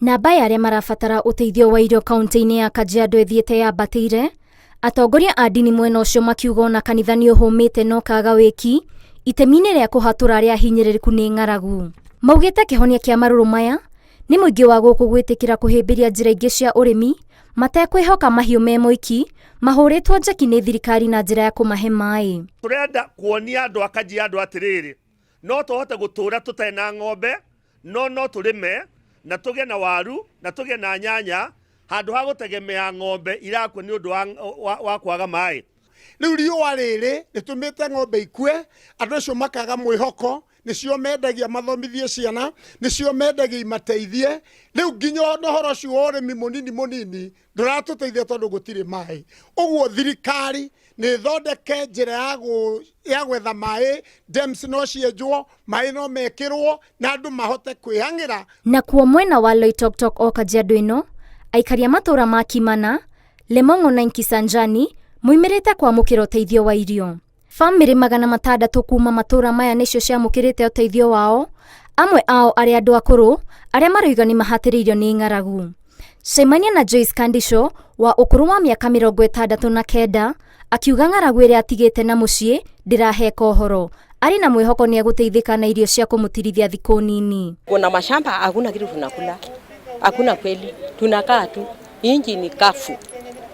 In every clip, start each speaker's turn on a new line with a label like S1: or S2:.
S1: Namba ya arĩa marabatara ũteithio wa irio kaunti-inĩ ya Kajiado ĩthiĩte yambatĩire, atongoria a ndini mwena ũcio makiuga ona kanitha nĩ ũhũmĩte na ũkaga wĩki itemi-inĩ rĩa kũhatũra arĩa ahinyĩrĩrĩku nĩ ng'aragu. Maugĩte kĩhonia kĩa marũrũ maya nĩ mũingĩ wa gũkũ gwĩtĩkĩra kũhĩmbĩria njĩra ingĩ cia ũrĩmi matekwĩhoka mahiũ me moiki mahũrĩtwo njeki nĩ thirikari na njĩra ya kũmahe maĩ.
S2: Tũrenda kuonia andũ a Kajiado atĩrĩrĩ, no tũhote gũtũra tũtarĩ na ng'ombe, no no tũrĩme na tũgĩe na waru na tũgĩe na nyanya handũ ha gũtegemea ng'ombe irakua nĩ ũndũ wa, wa, wa kwaga maĩ.
S3: Rĩu riũa rĩrĩ rĩtũmĩte ng'ombe ikue, andũ acio makaga mwĩhoko, nĩcio mendagia mathomithie ciana, nĩcio mendagia imateithie. Rĩu nginya ona ũhoro ũcio wa ũrĩmi mũnini mũnini ndũratũteithia tondũ gũtirĩ maĩ. Ũguo thirikari nĩ ĩthondeke njĩra ya, ya gwetha maĩ, dams no cienjwo, maĩ no mekĩrwo na andũ mahote kwĩhang'ĩra.
S1: Nakuo mwena wa Loitoktok o Kajiado ĩno, aikari a matũũra ma Kimana, Lemong'o na Nkisanjani moimĩrĩte kwamũkĩra ũteithio wa irio. Bamĩrĩ 600 kuma matũũra maya nĩcio ciamũkĩrĩte ũteithio wao, amwe ao arĩ andũ akũrũ arĩa maroiga nĩ mahatĩrĩirio nĩ ng'aragu. Cemania na Joyce Kandisho wa ũkũrũ wa mĩaka 69 akiuga ng'aragu ĩrĩa atigĩte na mũciĩ ndĩraheka ũhoro. Arĩ na mwĩhoko nĩ egũteithĩka na irio cia kũmũtirithia thikũ nini.
S4: Kuna mashamba hakuna kitu tunakula, hakuna kweli, tunakaa tu, inchi ni kafu,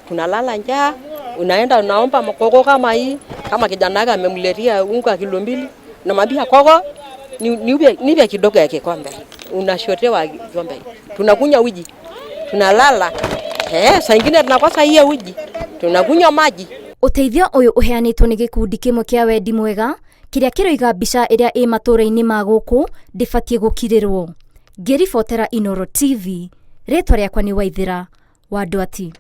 S4: tunalala njaa. Unaenda unaomba mkoko kama hii, kama kijana yake amemletea unga kilo 2, namwambia koko nipe, nipe kidogo ya kikombe, unashotewa kikombe. Tunakunywa uji, tunalala saa ingine tunakosa hiyo uji, tunakunywa maji.
S1: Ũteithio ũyũ ũheanĩtwo nĩ gĩkundi kĩmwe kĩa wendi mwega kĩrĩa kĩroiga mbica ĩrĩa ĩ matũũra-inĩ ma gũkũ ndĩbatiĩ gũkirĩrwo. Ngĩribotera Inooro TV, rĩtwa rĩakwa nĩ Waithĩra wa Ndwati.